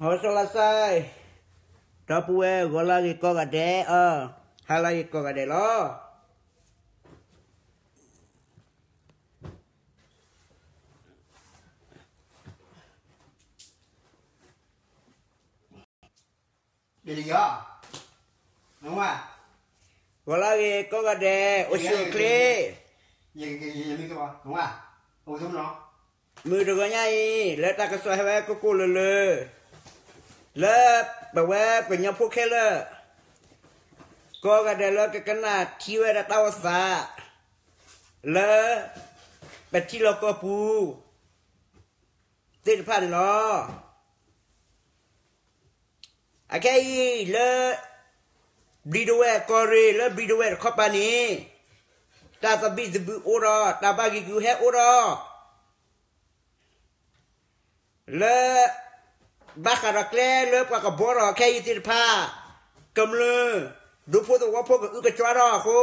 ဟီၣ်စီၤလါစၢ်, ဒီပုၢ်ဝဲၢ်ဂီၤလၢဂ့ၤကိးဂၤဒဲးအီၤ, ဟါလၢဂ့ၤကိးဂၤဒဲးလီၤ. ဂီၤလၢဂ့ၤကိးဂၤဒဲး, အိၣ်ဆူၣ်အိၣ်ချ့. မုၢ်တဂီၤညါအံၤ လၢတၢ်ကစီၣ်ဟဲဝဲကိၢ်ကိၢ်လၢၤလၢၤ လၢပဝဲပှၤကညီဖိခဲလၢာ် ကိးဂၤဒဲးလၢကကနၣ်ထံဝဲဒၣ်တၢ်အိၣ်သး လၢပထံလီၢ်ကီၢ်ပူၤသ့ၣ်တဖၣ်န့ၣ်လီၤ. အခဲအံၤလၢ ဘျံးဒဝဲၢ်ကီၢ်ရ့ၣ် လၢဘျံးဒဝဲၢ်တခီပၤန့ၣ် တၢ်သဘံၣ်သဘုၣ်အိၣ်ဒီး တၢ်ဘၣ်ဂံာ်ဂူာ်ဟဲအိၣ်ဒီး လၢ ဘၣ်ဃးဒီးကျဲလၢပှၤကဘှီထီၣ်ခဲအံၤသ့ၣ်တဖၣ် ကမျၢၢ် ဒူဖိသဝီဖိကအုကစွါထီၣ်အဃိ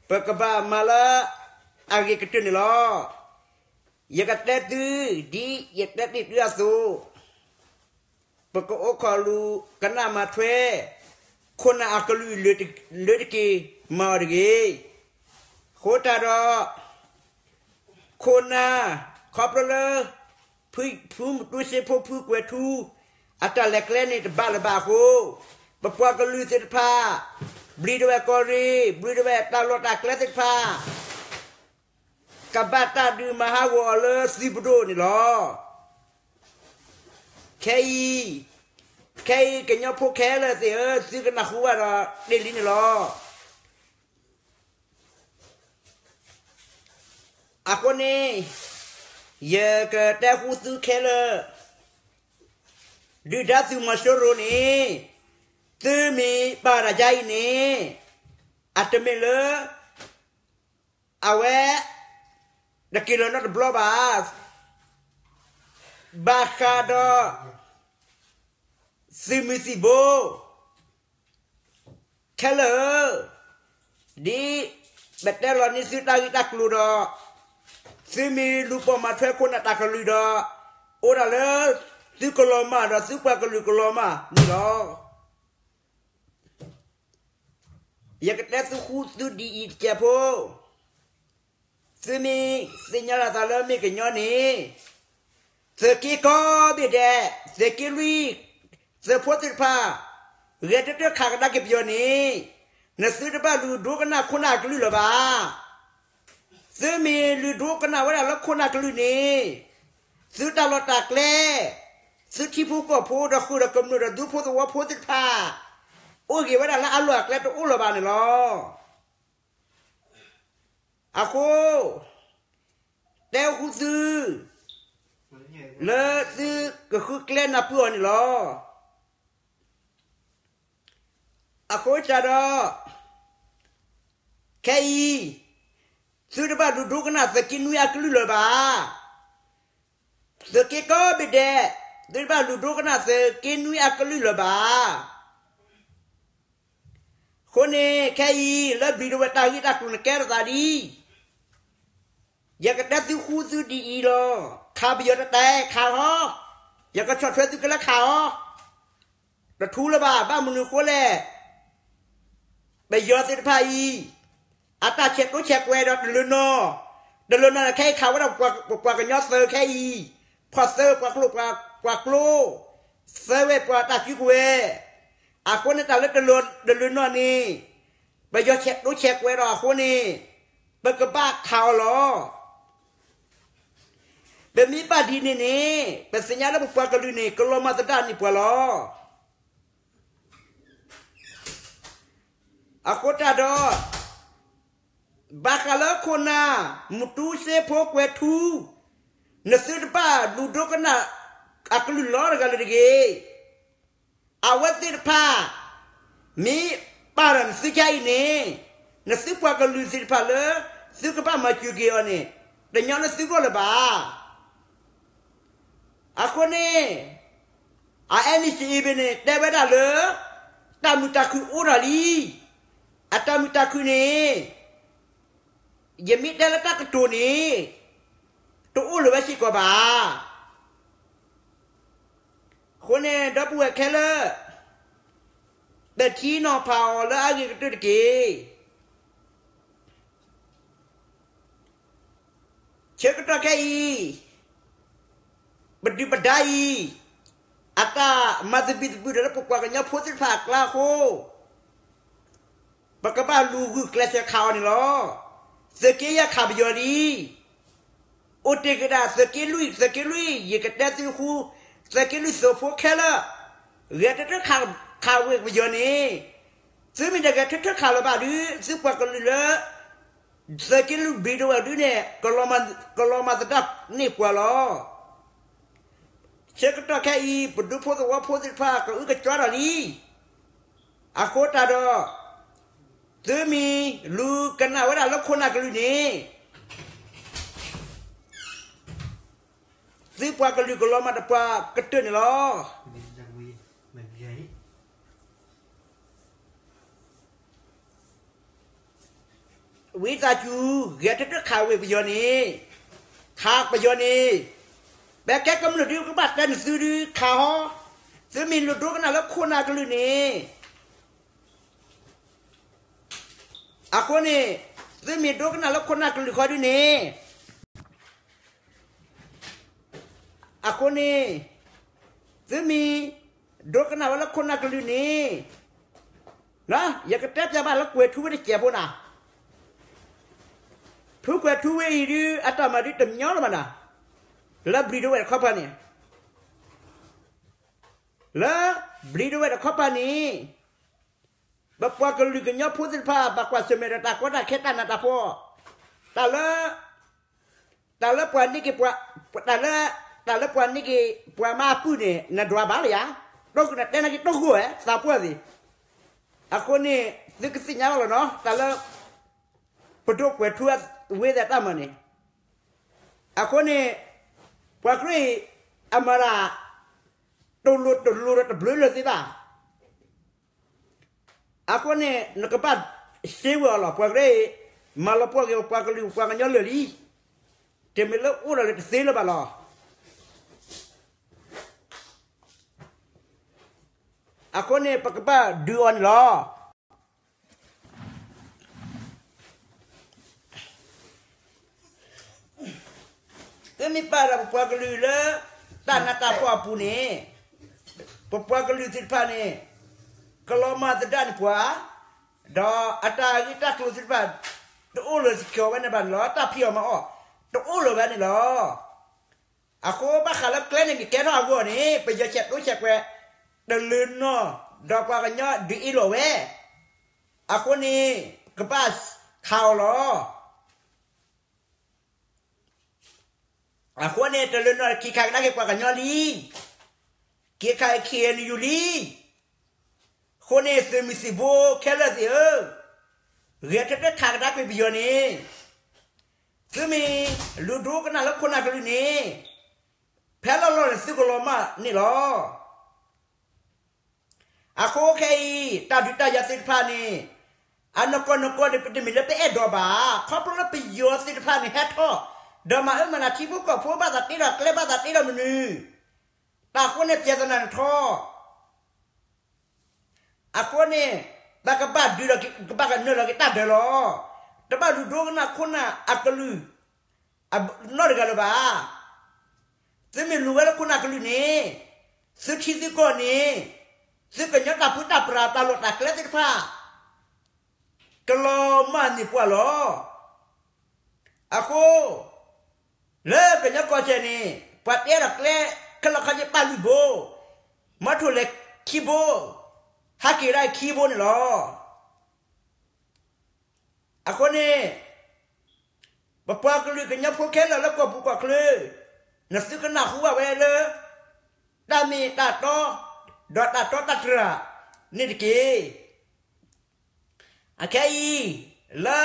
ပကဘၣ်မၤလၢအဂ့ၤကတၢၢ်န့ၣ်လီၤ. ယကတဲသု ဒ်ယတဲတ့ၢ်သုအသိး ပကအိၣ်ခိးလူၤကနၣ်မၤထွဲ ခိၣ်နၢ်အကလုၢ်လၢတက့ၢ် မၤအီၤတဂ့ၤ. အဃိတၢ်ဒီး ခိၣ်နၢ် ခီဖျိလၢ ဖုမူတူစ့ဖိ ဖုကွဲၤထူ အတၢ်လဲၤကျဲန့ၣ်တဘၣ်လၢၤဘၣ်အဃိ ပပှၤကလုာ်သ့ၣ်တဖၣ် ဘျံးဒဝဲၢ်ကီၢ်ရ့ၣ် ဘျံးဒဝဲၢ်တၢ်လီၢ်တၢ်ကျဲသ့ၣ်တဖၣ် ကဘၣ်တၢ်ဒုးမၤဟးဂီၤအီၤလၢသုပဒိၣ်န့ၣ်လီၤ. ခဲအံၤ, ခဲအံၤကညီဖိခဲလၢာ်သ့ၣ်ဧၢ, သုကနၢ်ဟူဘၣ်ဒီးတ့ၢ်လံန့ၣ်လီၤ. အဃိန့ၣ် ယကတဲဃူသုခဲလၢာ်, ဒုၣ်ဒါသုးမီၤစိရိၤန့ၣ် သုမ့ၢ်ပာ်တၢ်ယါအံၤန့ၣ် အတမ့ၢ်လၢ အဝဲ တက့ၤလီၤနီတဘျီဘၣ်. ဘၣ်ဃးဒီး သုးမုၢ်သံၣ်ဘိ ခဲလၢာ်ဧၢ, ဒ်ပတဲလီၤန့ၢ်သုတၢ်ဂ့ၢ်တၢ်ကျိၤဒီး သုမ့ၢ်လူၤပိာ်မၤထွဲခိၣ်နၢ်တၢ်ကလုၢ်ဒီး အိၣ်ဒၣ်လၢ သုကလီၤမၢ်ဒီးသုပှၤကလုာ်ကလီၤမၢ်န့ၣ်လီၤ. ယကတဲသုဃူသုဒ်အံၤတစဲးဖိ, သုမ့ၢ်သ့ၣ်ညါလီၤသးလၢမ့ၢ်ကညီန့ၣ်, သုးက့ကိးဘ့ၣ်ဒဲး, သုးက့လွံၢ်, သုးဖိသ့ၣ်တဖၣ်, ဂဲၤတၢၢ်တၢၢ်ခးကဒါက့ၤပယီၤန့ၣ်, နသုတဘၣ်လူၤဒိကနၣ်ခိၣ်နၢ်အကလုၢ်လၢၤဘၣ်. သုမ့ၢ်လူၤဒိကနၣ်ဝဲဒၣ်လၢခိၣ်နၢ်ကလုၢ်န့ၣ်, သုတၢ်လီၢ်တၢ်ကျဲ, သုထံဖိကီၢ်ဖိဒီးဃုာ်ဒီးကမျၢၢ်ဒီးဒူဖိသဝီဖိသ့ၣ်တဖၣ်, အိၣ်ဂ့ၤဝဲဒၣ်လၢအလီၢ်အကျဲတအိၣ်လၢၤဘၣ်န့ၣ်လီၤ. အဃိ, တဲဃူသု လၢသုကဃုကျဲနၢ်ပၢၢ်အီၤန့ၣ်လီၤ. အဃိစးဒီး ခဲအံၤ သုတဘၣ်လူၤဒိကနၣ်သုးက့နွံအကလုၢ်လၢၤဘၣ်. သုးက့ကိးဘ့ၣ်ဒဲး, သုတဘၣ်လူၤဒိကနၣ်သုးက့နွံအကလုၢ်လၢၤဘၣ်. အဃိန့ၣ် ခဲအံၤ လၢဘျံးဒဝဲၢ်တၢ်ဂ့ၢ်တၢ်ကျိၤန့ၣ်ကဲထီၣ်သးဒ်အံၤ, ယကတဲသုဃူသုဒ်အံၤလီၤ. ခးပယီၤတတဲခးလီၤ, ယကဆီၣ်ထွဲသုကလၢခးအီၤ, တထူလၢၤဘၣ်. ဘၣ်မနုၤအဃိလဲၣ်, ပယီၤသ့ၣ်တဖၣ်အံၤ, အတၢ်ဆဲးကျိးဆဲးကျၢဒီးတလၢၤနီၢ်, တလၢၤနီၢ်န့ၣ် ခဲအံၤခးဝဲဒၣ်ပပှၤကညီသၢခဲအံၤ, ဖီၣ်သၢပှၤကျိာ်ပှၤကျိ, သၢဝဲပှၤတၢ်စုကဝဲၤ, အဃိန့ၣ်တၢ်လၢတလၢၤနီၢ်န့ၣ်, ပယီၤဆဲးကျိးဆဲးကျၢဒီးအဃိန့ၣ်, ပကဘၣ်ခးအီၤလီၤ. ပမ့ၢ်ဘၣ်ဒ်န့ၣ်န့ၣ်, ပသ့ၣ်ညါလၢပပှၤကလုာ်န့ၣ် ကလီၤမၢ်သဒၣ်န့ၢ်ပှၤလီၤ. အဃိတၢ်ဒီး, ဘၣ်ဃးလၢခိၣ်နၢ် မူတူစ့ဖိကွဲၤထူ, နသုတဘၣ်လူၤဒိကနၣ်အကလုၢ်လီၤတဂၤလၢၤတဂ့ၤ. အဝဲသ့ၣ်တဖၣ် မ့ၢ်ပာ်ဒီးနသုကါအံၤန့ၣ်, နသုပှၤကလုာ်သ့ၣ်တဖၣ်လၢ သုကဘၣ်မၤစၢၤက့ၤအီၤန့ၣ်, တညီလၢသုဂီၢ်လၢၤဘၣ်. အဃိန့ၣ်, အ NCA ဘ့ၣ်န့ၣ် တဲဝဲဒၣ်လၢ တၢ်မုာ်တၢ်ခုၣ်အိၣ်ထီၣ်လံ. အတၢ်မုာ်တၢ်ခုၣ်န့ၣ်, ယမ့ၢ်တဲလၢတၢ်ကတိၤန့ၣ်, တအိၣ်လၢၤဝဲစ့ၢ်ကီးဘၣ်. အ အဃိန့ၣ် ဒီပုၢ်ဝဲၢ်ခဲလၢာ်, ပထံၣ်နီၤဖးအီၤလၢအဂ့ၤကတၢၢ်တက့ၢ်. ဆၢကတီၢ်ခဲအံၤ, ပဒုၣ်ပဒါအံၤ, အတၢ်မၤသဘံၣ်သဘုၣ်ဒီးလၢပပှၤကညီဖိသ့ၣ်တဖၣ်အကျါအဃိ, ပကဘၣ်လူၤဂုာ်ကျဲးစၢးခးအီၤန့ၣ်လီၤ. သုးက့ယဲၢ်ခးပယီၤလံ. အိၣ်တ့ၢ်က့ၤဒၣ်သုးက့လွံၢ်, သုးက့လွံၢ် ယကတဲသုဃူ, သုးက့လွံၢ်သုးဖိခဲလၢာ်, ဂဲၤထၢၣ်ထၢၣ်ခးဝဲပယီၤန့ၣ်, သုမ့ၢ်တဂဲၤထၢၣ်ထၢၣ်ခးလၢၤဘၣ်ဒုး သုပှၤကလုာ်လၢ သုးက့လွံၢ်ဘျံးဒိဝဲဒုးန့ၣ် ကလီၤမၤသဒၣ်န့ၢ်ပှၤလီၤ. ဆၢကတီၢ်ခဲအံၤ ပဒူဖိသဝီဖိသ့ၣ်တဖၣ် ကအုကကွၢ်ဒီးလံ. အဃိသတးဒီး, သုမ့ၢ်လူၤကနၣ်ဝဲဒၣ်လၢခိၣ်နၢ်ကလုၢ်န့ၣ်, သုပှၤကလုာ်ကလီၤမၢ်တပှၤကတၢၢ်န့ၣ်လီၤ. ဝံသးစူၤ ဂဲၤထၢၣ်ထၢၣ်ခးဝဲပယီၤန့ၣ်, ခးပယီၤန့ၣ်, ပကဲကမျၢၢ်ဒုး ကဘၣ်တဲနသုဒုးခးဟီ, သုမ့ၢ်လူၤဒိကနၣ်လၢခိၣ်နၢ်ကလုၢ်န့ၣ် အဃိန့ၣ်, သုမ့ၢ်ဒိကနၣ်လၢခိၣ်နၢ်ကလုၢ်ဃီဒုးန့ၣ်, အဃိန့ၣ်, သုမ့ၢ်ဒိကနၣ်ဝဲလၢခိၣ်နၢ်ကလုၢ်န့ၣ်, ယကတဲပျးဘၣ်လၢကွဲၤထူဝ့တစဲးဖိနၤ, ဖုကွဲၤထူဝ့အံၤဒုး အတၢ်မၤဒုးတညီလၢၤဘၣ်နၤ, လၢဘျံးဒိဝဲတခီပၤန့ၣ်, လၢဘျံးဒိဝဲတခီပၤန့ၣ်, ပပှၤကလုာ်ကညီဖိသ့ၣ်တဖၣ် ဘၣ်ကွၢ်ဆၢၣ်မဲာ်ဒီးတၢ်ကီတၢ်ခဲတၢ်နးတၢ်ဖှီၣ်, တၢ်လၢ, တၢ်လၢပှၤန့ၢ်က့ၤ, တၢ်လၢ, တၢ်လၢပှၤန့ၢ်က့ၤပှၤမါအပုၢ်န့ၣ် နဒွးဘၣ်လၢယၤ, တိၢ်ကနၣ်တဲနၤက့ၤတိၢ်ဃိဝဲ သးပှၢ်သ့ၣ်, အဃိန့ၣ်, သုကသ့ၣ်ညါလီၤနီၤ တၢ်လၢ ပဒိၣ်ကွဲၤထူဝ့အတၢ်မၤန့ၣ်, အဃိန့ၣ်, ပှၤကရၢၢ်အံၤ, အမၤတၢ်, တလိၤတလိၤဒီးတဘျုးလၢၤသ့ဘၣ် အဃိန့ၣ် နကဘၣ်စ့ဝဲအီၤလီၤ. ပှၤကရၢၢ်အံၤ, မၤလီၤပှီၢ်က့ၤပပှၤကလုာ်ပပှၤကညီလၢာ်လံ, တမ့ၢ်လၢအိၣ်ဒီးလၢတသ့လၢၤဘၣ်လီၤ. အဃိန့ၣ် ပကဘၣ်ဒုးအီၤန့ၣ်လီၤ. သုမ့ၢ်ပာ်ဒီးပပှၤကလုာ်လၢ တၢ်နးတၢ်ဖှီၣ်အပူၤန့ၣ်, ပပှၤကလုာ်သ့ၣ်တဖၣ်န့ၣ်, ကလီၤမၢ်သဒၣ်န့ၢ်ပှၤ, ဒီးအတၢ်ဂ့ၢ်တၢ်ကျိၤသ့ၣ်တဖၣ်, တအိၣ်လၢၤစ့ၢ်ကီးဝဲန့ၣ်ဘၣ်န့ၣ်လီၤ. တၢ်ဖံးအီၣ်မၤအီၣ်, တအိၣ်လၢၤဝဲန့ၣ်လီၤ. အဃိဘၣ်ဃးလၢကျဲန့ၣ်မ့ၢ်ကဲထီၣ်အဂီၢ်န့ၣ် ပယီၤဆဲးတိဆဲးကွဲး, တလၢနီၢ်, ဒီးပှၤကညီဒုးအ့ၣ်လိာ်ဝဲ, အဃိန့ၣ်, ကဘၣ်ခးအီၤလီၤ. အဃိန့ၣ် တလၢနီၢ် က့ၤခးကဒါက့ၤပှၤကညီလံ, က့ၤခး ခ့ၣ်အဲၣ်ယူၣ် လံ. အဃိန့ၣ် သုးမုၢ်သံၣ်ဘိခဲလၢာ်သ့ၣ်ဧၢ, ဂဲၤထၢၣ်ထၢၣ်ခးကဒါက့ၤပယီၤန့ၣ်, သုမ့ၢ်လူၤဒိကနၣ်လၢခိၣ်နၢ်ကလုၢ်န့ၣ်, ဖဲလီၢ်လီၢ်န့ၣ်သုကလီၤမၢ်န့ၣ်လီၤ. အဃိခဲအံၤ တၢ်ဒုးတၢ်ယၤသ့ၣ်တဖၣ်န့ၣ်, အနီၢ်ကီၢ်နီၢ်ကီၢ်န့ၣ် ပတမ့ၢ်လၢပအဲၣ်ဒိးဘၣ်, ခီဖျိလၢပယီၤသ့ၣ်တဖၣ်န့ၣ်ဟဲထီၣ်, ဒီးမၤအၢမၤနးထံဖိကီၢ်ဖိဘၣ်သးတ့ဒီးကျဲဘၣ်သးတ့ဒီးမနုၤ, တၢ်အဃိန့ၣ် ပျဲသနာ်န့ၣ်ထီၣ် အဃိန့ၣ်, ပကဘၣ်ဒုးဒီးကဘၣ်ကနၢၤလီၤက့ၤတၢ်ဒၢးလီၤ. တဘၣ်လူၤဒိကနၣ်ခိၣ်နၢ်အကလုၢ်, နီတဂၤလၢၤဘၣ်. သုမ့ၢ်လူၤဝဲလၢခိၣ်နၢ်ကလုၢ်န့ၣ်, သုထံသုကီၢ်န့ၣ်, သုကညီတၢ်ပၢတၢ်ပြးတၢ်လီၢ်တၢ်ကျဲသ့ၣ်တဖၣ် ကလီၤမၢ်န့ၢ်ပှၤလီၤ. အဃိ, လၢကညီကီၢ်စဲၣ်န့ၣ်, ပှၤတ့ဒီးကျဲ, ခဲလၢာ်ခဲဆ့ပာ်လုၢ်ဘိ, မီထိၣ်လဲၤခံဘိ, ဟးက့ၤဒၣ်ခံဘိန့ၣ်လီၤ. အဃိန့ၣ်, ပပှၤကလုာ်ကညီဖိခဲလၢာ်လၢကီၢ်ပူၤကီၢ်ချၢ, နသုကနၢ်ဟူဘၣ်ဝဲလၢ တၢ်မ့ၢ်တၢ်တီ, ဒီးတၢ်တီတၢ်တြၢ်န့ၣ်တက့ၢ်. အခဲအံၤ, လၢ,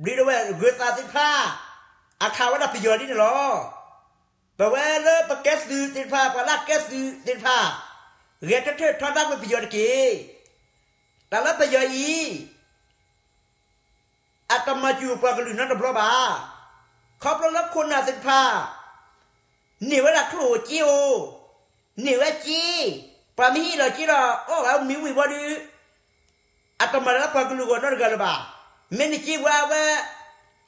ဘျံးဒဝဲၢ်ဂၢၤသးသ့ၣ်တဖၣ်, အခးဝဲဒၣ်ပယီၤလံန့ၣ်လီၤ. ပဝဲလၢပကဲသုးသ့ၣ်တဖၣ် ပှၤလၢအကဲသုးသ့ၣ်တဖၣ်, ဂဲၤထၢၣ်ထၢၣ်ထီဒါကွံာ်ပယီၤတက့ၢ်. တၢ်လၢပယီၤအံၤ အတမၤစၢၤပှၤကလုာ်နီတဘျီဘၣ်. ခီဖျိလၢခိၣ်နၢ်သ့ၣ်တဖၣ် န့ၢ်ဝဲဒၣ်ချိၣ်ဧိၤစ့ဧိၤ, န့ၢ်ဝဲစ့, ပှၤမ့ၢ်ဟ့ၣ်လီၤစ့ဒီး အီၣ်ဝဲမံဝံၤဘီဒုး အတမၤလၢပှၤကလုာ်ဂီၢ်နီတဂၤလၢၤဘၣ်. မ့ၢ်နစ့ဝဲအဝဲ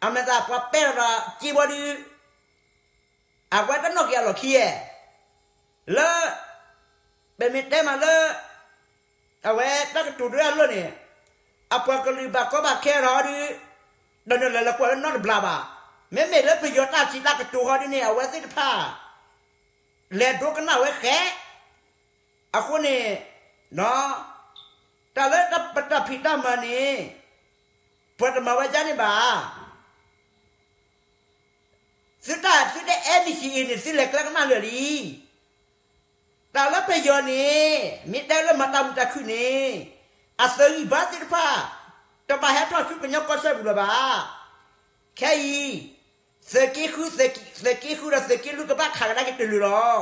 အမဲာ်သးပှၤပဲာ်လီၤဒီးစ့ဘီဒုး အဝဲတနီၣ်က့ၤအလီၢ်ခံဧါ. လၢ ပမ့ၢ်တဲမးလၢ အဝဲတၢ်ကတိၤဒုးအလီၢ်န့ၣ် အပှၤကလုာ်ဘၣ်ကီဘၣ်ခဲထီၣ်ဒုး တနီၤလဲၤလၢကွၢ်လၢနီတဘျီဘၣ်. မ့မ့ၢ်လၢပယီၤတၢ်စံးတၢ်ကတိၤဃီဒ်န့ၣ် အဝဲသ့ၣ်တဖၣ် လဲၤဒိကနၣ်ဝဲဃဲ, အဃိန့ၣ် တၢ်လၢပတၢ်ဖံးတၢ်မၤန့ၣ် ပှၤတမၤဝဲဒ်န့ၣ်ဘၣ်. သုတၢ်သုတအဲၣ် NCA န့ၣ် သုလဲၤကျဲကနၣ်လၢာ်လံ. တၢ်လၢပယီၤန့ၣ် မ့ၢ်တဲလၢမၤတၢ်မုာ်တၢ်ခုၣ်န့ၣ် အသုးဂံၢ်ဘါသ့ၣ်တဖၣ် တဘၣ်ဟဲထီၣ်ဆူကညီကီၢ်စဲၣ်ပူၤလၢၤဘၣ်. ခဲအံၤ သုးက့ဃု, သုးက့ဃုဒီးသုးက့လွံၢ်ကဘၣ်ခးကဒါက့ၤတလုာ်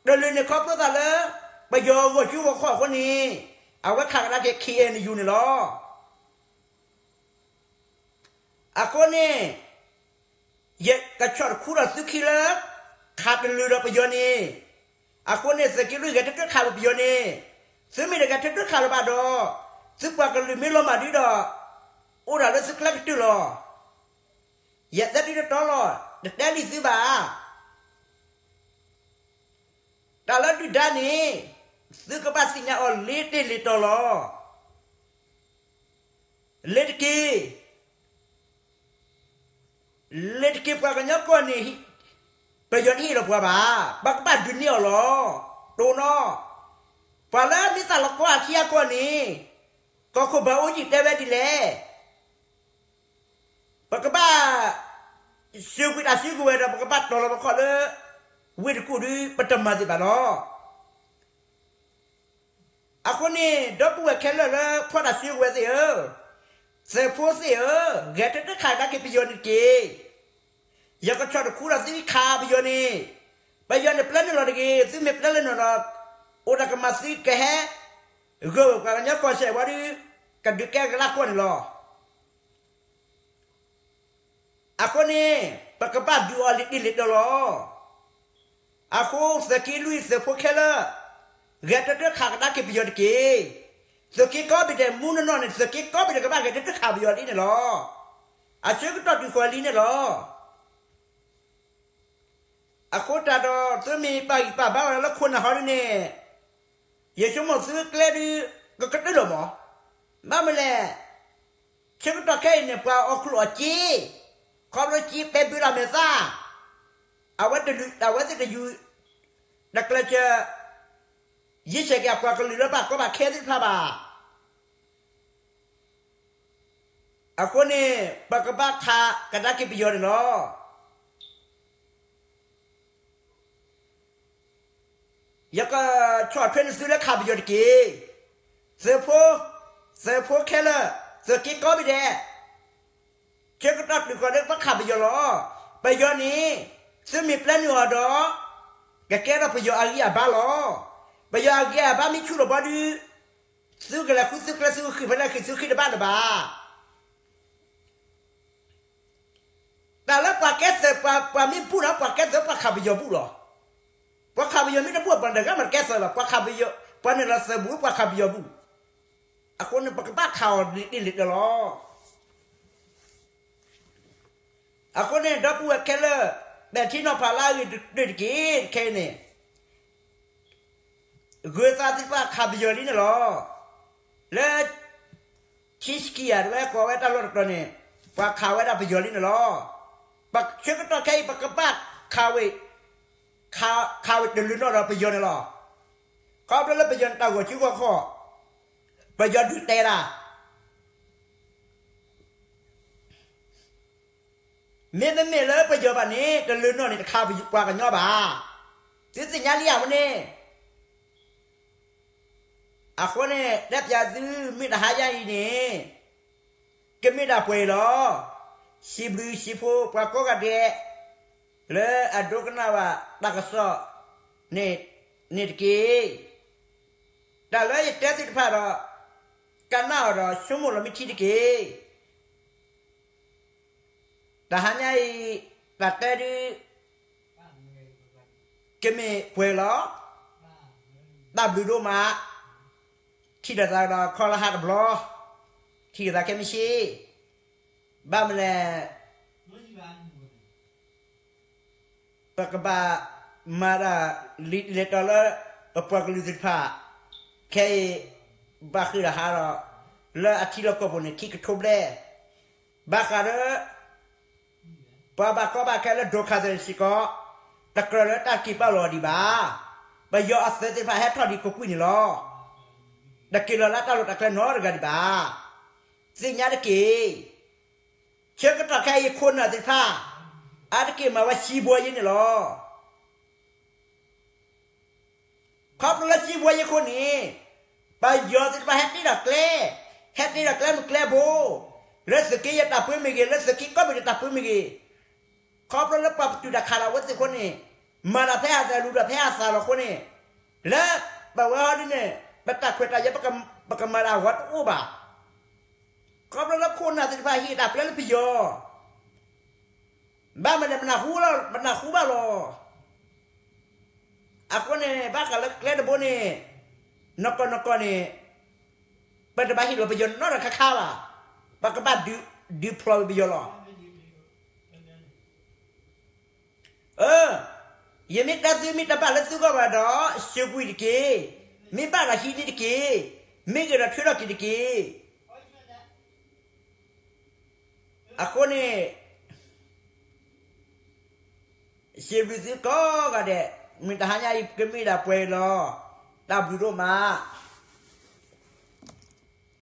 လီၤ. တလုာ်န့ၣ်ခီဖျိသးလၢ ပယီၤဂီၤစုဂီၤခီၣ်အဃိန့ၣ် အဝဲခးကဒါက့ၤ KNU န့ၣ်လီၤ. အဃိန့ၣ် ယကဆီၣ်တခူဒီးသုခံလၢ ခးတလုာ်ဒီးပယီၤန့ၣ်, အဃိန့ၣ် သုးက့လွံၢ်ဂဲၤတၢၢ်တၢၢ်ခးလၢပယီၤန့ၣ်, သုမ့ၢ်တဂဲၤတၢၢ်တၢၢ်ခးလၢၤဘၣ်ဒီး သုပှၤကလုာ်မ့ၢ်လီၤမၢ်ဒုဒီး အိၣ်ဒၣ်လၢသုကျဲကတၢၢ်လီၤ. ယတဲဒ်တတီလီၤ, တတဲလံသုဘၣ်. တၢ်လၢဒုၣ်ဒါန့ၣ် သုကဘၣ်သ့ၣ်ညါအီၤလ့တ့ၢ်လ့တီၤလီၤ. လ့တက့ၢ်. လ့တက့ၢ် ပှၤကညီကီၢ်န့ၣ် ပယီၤတဟ့ၣ်လီၤပှၤဘၣ်, ပကဘၣ်ဒုးန့ၢ်အီၤလီၤ. တိၢ်နီၣ်, ပှၤလၢမ့ၢ်သးလီၤကီအခံအကီၢ်န့ၣ် ကီၢ်ခိၣ်ဘၣ်အိၣ်ယံၤတဲဝဲဒ်လဲၣ်. ပကဘၣ် စုကွံာ်တၢ်စုကဝဲၤဒီး ပကဘၣ်တီၤလီၤပခီၣ်လၢ ဝ့ၢ်တကူၣ်ဒုး ပတမၤသ့ၣ်ဘၣ်လီၤ. အဃိန့ၣ် ဒီပုၢ်ဝဲၢ်ခဲလၢာ်လၢဖီၣ်တၢ်စုကဝဲၤသ့ၣ်ဧၢ, သုးဖိသ့ၣ်ဧၢ, ဂဲၤတၢၢ်တၢၢ်ခးကဒါက့ၤပယီၤန့ၣ်တက့ၢ်. ယကဆီၣ်တခူဒီးသုခးပယီၤန့ၣ်, ပယီၤန့ၣ်ပျဲနုာ်လီၤတဂ့ၤ, သုမ့ၢ်ပျဲလၢနုာ်လီၤ, အိၣ်တၢ်ကမၤသုကဟဲ ဂၢၢ်ဝဲပှၤကညီကီၢ်စဲၣ်ဝံၤဒုး ကဒုးကဲကလါကီၢ်န့ၣ်လီၤ. အဃိန့ၣ် ပကဘၣ်ဒုးအီၤလံာ်တံၢ်လံာ်တီၤလီၤ. အဃိ သုးက့လွံၢ်သုးဖိခဲလၢာ်, ဂဲၤတၢၢ်တၢၢ်ခးကဒါက့ၤပယီၤတက့ၢ်. သုးက့ကိးဘ့ၣ်ဒဲးမူနီၢ်နီၢ်န့ၣ် သုးက့ကိးဘ့ၣ်ဒဲးကဘၣ်ဂဲၤတၢၢ်တၢၢ်ခးပယီၤလံန့ၣ်လီၤ. အဆၢကတီၢ်တုၤဃီၤလံန့ၣ်လီၤ. အဃိတၢ်ဒီး သုမ့ၢ်ပာ်ဂံၢ်ပာ်ဘါဝဲဒၣ်လၢခိၣ်နၢ်ဟီဒ်န့ၣ်, ယဆိကမိၣ်သုကျဲဒုး ကကတၢၢ်လီၤမး. ဘၣ်မနုၤလဲၣ်, ဆၢကတီၢ်ခဲအံၤန့ၣ် ပှၤအီၣ်ကျိၣ်အီၣ်စ့, ခီဖျိစ့ပဲဘုးတၢ်မဲာ်သၣ်, အဝဲတလုာ် အဝဲသ့ၣ်တယူၤ တကျဲးစၢး ယ့ၣ်ဆဲးက့ၤအပှၤကလုာ်လၢဘၣ်ကီဘၣ်ခဲသ့ၣ်တဖၣ်ဘၣ်. အဃိန့ၣ် ပကဘၣ်ခးကဒါက့ၤပယီၤန့ၣ်လီၤ. ယကဆီၣ်ထွဲနသုလၢခးပယီၤတက့ၢ်. သုးဖိ, သုးဖိခဲလၢာ်, သုးက့ကိးဘ့ၣ်ဒဲး, ဆၢကတီၢ်တုၤဃီၤလၢပခးပယီၤလီၤ. ပယီၤန့ၣ် သုမ့ၢ်ပျဲနုာ်အီၤဒီး ကကဲထီၣ်ပယီၤအဂံၢ်အဘါလီၤ. ပယီၤအဂံၢ်အဘါမ့ၢ်ဆူၣ်လီၤဘီဒုး သုကလဲၤဃုသုကျဲ သုဃ့ၢ်ဖဲလဲၣ်ဃ့ၢ် သုဃ့ၢ်တဘၣ်လၢၤဘၣ်. တၢ်လၢပှၤကဲသုး ပှၤမ့ၢ်ဘူၣ်ဒီး ပှၤကဲသုး ပှၤခးပယီၤဘူၣ်လီၤ. ပှၤခးပယီၤမ့ၢ်တဘူၣ် ပှၤတဂၤမးတကဲသုးလီၤ. ပှၤခးပယီၤ ပှၤနုာ်လီၤသုးဘူး ပှၤခးပယီၤဘူၣ်. အဃိန့ၣ် ပကဘၣ်ခးအီၤလံာ်တံၢ်လံာ်တီၤလီၤ. အဃိန့ၣ် ဒီပုၢ်ဝဲၢ်ခဲလၢာ် ပဲာ်ထံနီၤဖးလၢအဂ့ၤတက့ၢ် ခဲအံၤန့ၣ် ဂုၤသးသံပှၤခးပယီၤလံန့ၣ်လီၤ. လၢ ခံဆံခံဂၤ တဝဲကိးဝဲတၢ်လီၢ်တတီၤန့ၣ် ပှၤခးဝဲဒၣ်ပယီၤလံန့ၣ်လီၤ. ပဆၢကတီၢ်ခဲအံၤ ပကဘၣ်ခးဝဲ, ခးဝဲတလုာ်နီၢ်ဒီးပယီၤန့ၣ်လီၤ. ခီဖျိလၢပယီၤန့ၣ်တၢ်ဂီၤစုဂီၤခီၣ်, ပယီၤဒုးတဲဒၣ် မ့မ့ၢ်လၢပယီၤဘၣ်န့ၣ် တလုာ်နီၢ်န့ၣ် တခးပှၤကညီဘၣ်. သုသ့ၣ်ညါလံဧါဝဲန့ၣ်. အဃိန့ၣ် တဲပၠးသု မ့ၢ်တဟါယါအံၤန့ၣ် ကမ့ၢ်ဒၣ်ပှဲၤအံၤလီၤ. စံးဘျုးစံးဖှိၣ်ပှၤကိးဂၤဒဲး လၢအဒိကနၣ်ဘၣ်တၢ်ကစီၣ်န့ၣ်တက့ၢ်. တၢ်လၢယတဲသ့ၣ်တဖၣ်ဒီး ကနၣ်အီၤဒီးဆိကမိၣ်လီၤမ့ၢ်ထံတက့ၢ်. တဟါညါအံၤ တၢ်တဲဒုး ကမ့ၢ်ပှဲၤလီၤ. တၢ်ဘျုးဒိၣ်မး, ထံၣ်လိာ်သးဒီးခီလၢဟါတဘျီ, ထံၣ်လိာ်သးခဲမုၢ်ဆ့ၣ်, ဘၣ်မနုၤလဲၣ် ပကဘၣ်မၤတၢ်လံာ်လဲၢ်တီၤလၢ ပပှၤကလုာ်သ့ၣ်တဖၣ်, ခဲအံၤ ဘၣ်ဃ့ၢ်ဒီးဟးဒီး လၢအထံလီၢ်ကီၢ်ပူၤန့ၣ် ခံကထိဘျဲၣ်, ဘၣ်ဃးဒီး ပှၤဘၣ်ကီဘၣ်ခဲလၢဒိးခးသးစ့ၢ်ကီး, တကြၢးလၢတၢ်က့ၤပာ်လီၤအီၤဒံးဘၣ်. ပယီၤအသုးသ့ၣ်တဖၣ်ဟဲထီၣ်ဒံးကိးကွံာ်န့ၣ်လီၤ. တက့ၤလီၤလၢတၢ်လီၢ်တၢ်ကျဲနီတဂၤဒံးဘၣ်. သ့ၣ်ညါတက့ၢ်. ဆၢကတီၢ်ခဲအံၤခိၣ်နၢ်သ့ၣ်တဖၣ် အါတက့ၢ်မၤဝဲစံးဘှီယ့န့ၣ်လီၤ. ခီဖျိလၢစံးဘှီယ့အဃိန့ၣ်, ပယီၤသ့ၣ်တဖၣ်ဟဲတ့ဒီးကျဲ, ဟဲတ့ဒီးကျဲမုၢ်ကျဲဘိ, လၢသုးက့ယဲၢ်တၢ်ပၢမ့ၢ်ဂ့ၤ, လၢသုးက့ကီၢ်ပယီၤတၢ်ပၢမ့ၢ်ဂ့ၤ, ခီဖျိလၢပှၤပတုာ်တၢ်ခးတၢ်ဝဲသ့ၣ်အဃိန့ၣ်, မၤတၢ်ဖဲအသးလူၤတၢ်ဖဲအသးလီၤအဃိန့ၣ်, လၢပဝဲဟီဒ်န့ၣ် ပတၢ်ခွဲးတၢ်ယာ် ပကမၤတၢ်အဂီၢ်တအိၣ်ဘၣ်. ခီဖျိလၢခိၣ်နၢ်သ့ၣ်တဖၣ်ဟ့ၣ်တၢ်ပျဲလၢပယီၤ ဘၣ်မနုၤလဲၣ် ပနၢ်ဟူလီၤ ပနၢ်ဟူဘၣ်လီၤ. အဃိန့ၣ် ဘၣ်ဃးလၢကျဲတဘိန့ၣ် နီၢ်ကီၢ်နီၢ်ကီၢ်န့ၣ် ပတဘၣ်ဟ့ၣ်လီၤပယီၤနီတခါခါဘၣ်. ပကဘၣ်ဒုးဖျိးပယီၤလီၤ. အၢ, ယမ့ၢ်တဲသုမ့ၢ်တဘၣ်လၢသုဂီၢ်ဘၣ်ဒီး စံးကွံာ်တက့ၢ်. မ့ၢ်ဘၣ်ဒီးဟံးန့ၢ်တက့ၢ်. မ့ၢ်ဂ့ၤဒီးထုးထီၣ်က့ၤတက့ၢ်. အဃိန့ၣ် စံးဘျုးသုကိးဂၤဒဲး, မုၢ်တဟါညါအံၤ ကမ့ၢ်ဒၣ်ပှဲၤအံၤလီၤ. တၢ်ဘျုးဒိၣ်မး.